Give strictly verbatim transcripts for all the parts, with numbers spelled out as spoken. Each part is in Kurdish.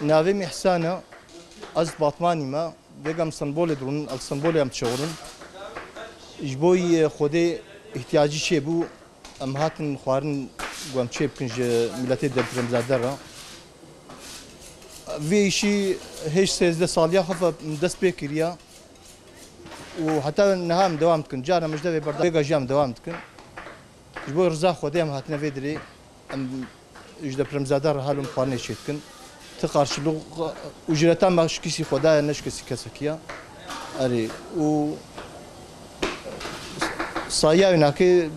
Navê min Îhsan e, ez Batmanî me. Vêga em Stenbolê dirûnin, ez Stenbolê em dişewilin. Ji bo yê Xwedê îhtiyacî çêbû, em hatin xwarin ku em çê bikin ji miletê depremzade re. Vê îşî hêj sêzdeh saliya xwe ve dest pê kiriye û heta niha em dewam dikin. Cara min ji devê berda vêga jî em dewam dikin. Ji bo rıza Xwedê em hatine vê dirê. Em ji depremzada re halo em xwarinê çê dikin. Ti qarşılık, ucreta me ji kesî xwe daye, ne ji kesî kesekî ya. Erê, û saya wê nake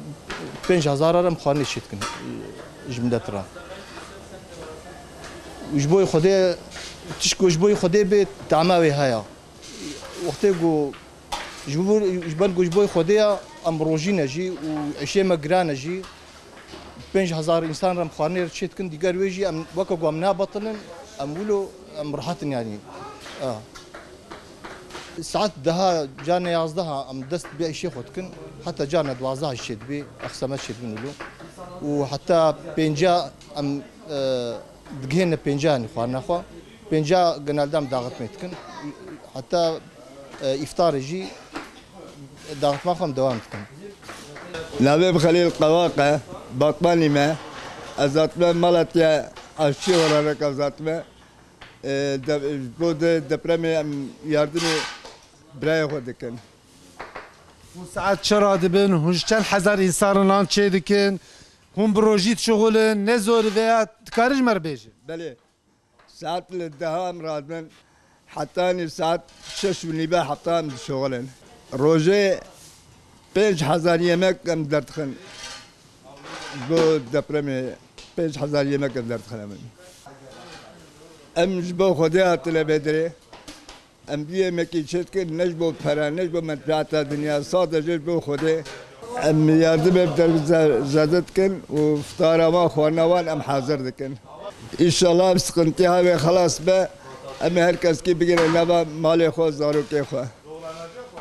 pênc hezar re em xwarinê çê dikin ji millet re. Ji bo Xwedê, tişt ku ji bo Xwedê bê, tama wê heye. Wextê ku ji bo, ji ber ku ji bo Xwedê ya, em rojî ne jî û eşê me giran e jî, pênc hezar însan re em xwarinê re çê dikin, dîger wê jî em weke ku em nabetilin, em wilo em rehet in yanî. A. Saet deha, carna yazdeha em dest bi îşê xwe dikin, heta carna duwazdeh jî çê dibê, exsemet çê dibin wilo. Û heta pênca em, e, digihêne pênca yanî xwarina xwe. Pênca genelde em daxitmê dikin. Heta, e, îftarê jî daxitma xwe em dewam dikin. Navê min Xelîl Qewaq e, Batmanî me. Ez hatime mala te aşçî olarak ez hatime. E, de, ji bo de depremê em yardimê birayê xwe dikin. Hûn saet çi radibin? Hûn ji çend hezar însan re nan çê dikin? Hûn bi rojî dişuxulin? Ne zorî veya dikarî ji me re bêjin? Belê. Saet li deha em radibin. Hetanî saet şeş û nîve hefta em dişuxulin. Rojê pênc hezar yemek em derdixin. Ji bo depremê pênc hezar yemek em derdixin em. Em ji bo Xwedê hatine vê dirê. Em vî yemekî çê dikin, ne ji bo pere, ne ji bo menfeata dinya, sadece ji bo Xwedê. Em yardimê bi derbi ze-, zêde dikin û iftara wan, xwarina wan em hazir dikin. Înşallah ev siqintiya wê xelas be, em ê her keskî bigire nava malê xwe, zarokê xwe.